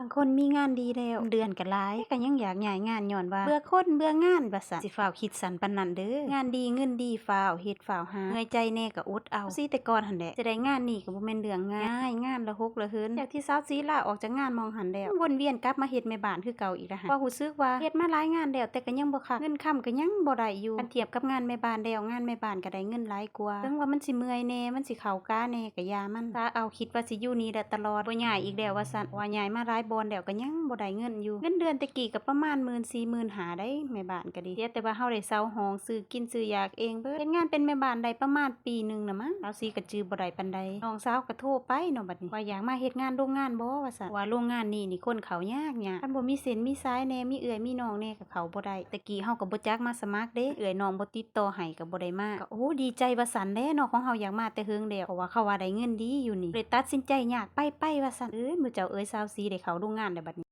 ບາງຄົນມີງານດີແລ້ວ ເດືອນກໍຫຼາຍ ແຕ່ກໍຍັງຢາກຍ້າຍງານ ຍ້ອນວ່າເບື່ອຄົນເບື່ອງານວ່າຊັ້ນ. ຊິຟ້າວຄິດສັ້ນປານນັ້ນເດີ ງານດີເງິນດີ ຟ້າວເຮັດຟ້າວຫາ ເມື່ອຍໃຈແດ່ກໍອົດເອົາ. ສາວສີແຕ່ກ່ອນຫັ້ນແຫຼະ ຈະໄດ້ງານນີ້ກໍບໍ່ແມ່ນເລື່ອງງ່າຍ ງານລະຫົກລະເຫີນ. ຈາກທີ່ສາວສີລາອອກຈາກງານໝ່ອງຫັ້ນແລ້ວ ວນວຽນກັບມາເຮັດແມ່ບ້ານຄືເກົ່າອີກລະຫັ້ນ ເພາະຮູ້ສຶກວ່າເຮັດມາຫຼາຍງານແລ້ວ ແຕ່ກໍຍັງບໍ່ຄັກ ເງິນຄຳກໍຍັງບໍ່ໄດ້ຢູ່. ຄັນທຽບກັບງານແມ່ບ້ານແລ້ວ ງານແມ່ບ້ານກໍໄດ້ເງິນຫຼາຍກວ່າ. ເຖິງວ່າມັນຊິເມື່ອຍແດ່ ມັນຊິເຂົ້າກາແດ່ ກະຢ່າມັນ ສາວຄິດວ່າຊິຢູ່ນີ້ແຫຼະຕະຫຼອດ ບໍ່ຍ້າຍອີກແລ້ວວ່າຊັ້ນ ເພາະວ່າຍ້າຍມາຫຼາຍບ່ອນແລ້ວກໍຍັງບໍ່ໄດ້ເງິນຢູ່. ເງິນເດືອນແຕ່ກີ້ກໍປະມານໝື່ນສີ່ໝື່ນຫ້າໄດ໋ ແມ່ບ້ານກໍດີ ເສຍແຕ່ວ່າເຮົາໄດ້ເຊົ່າຫ້ອງ ຊື້ກິນຊື້ຢາກເອງເບິດ. ເຮັດງານເປັນແມ່ບ້ານໄດ້ປະມານປີໜຶ່ງນະມັ້ງ ສາວສີກໍຈື່ບໍ່ໄດ້ປານໃດ. ນ້ອງສາວກໍໂທໄປເນາະ ບັດນີ້ວ່າຢາກມາເຮັດງານໂຮງງານບໍ່ວ່າຊັ້ນ ວ່າໂຮງງານນີ້ນີ້ຄົນເຂົ້າຍາກໆ ຄັນບໍ່ມີເສັ້ນມີສາຍແດ່ ມີເອື້ອຍມີນ້ອງແດ່ ເຂົ້າບໍ່ໄດ້. ແຕ່ກີ້ເຮົາກໍບໍ່ຈັກມາສະໝັກເດ້ ເອື້ອຍນ້ອງບໍ່ຕິດຕໍ່ໃຫ້ກໍບໍ່ໄດ້ມາ. ກໍ ໂອ້ ດີໃຈວ່າຊັ້ນແຫຼະເນາະ ຂອງເຮົາຢາກມາແຕ່ເຫິງແລ້ວ ເພາະວ່າເຂົາວ່າໄດ້ເງິນດີຢູ່ນີ້ ເລີຍຕັດສິນໃຈຍາກໄປໄປວ່າຊັ້ນ. ເອີຍ ໝູ່ເຈົ້າເອີຍ ສາວສີໄດ້ເຂົ້າໂຮງງານແລ້ວບັດນີ້.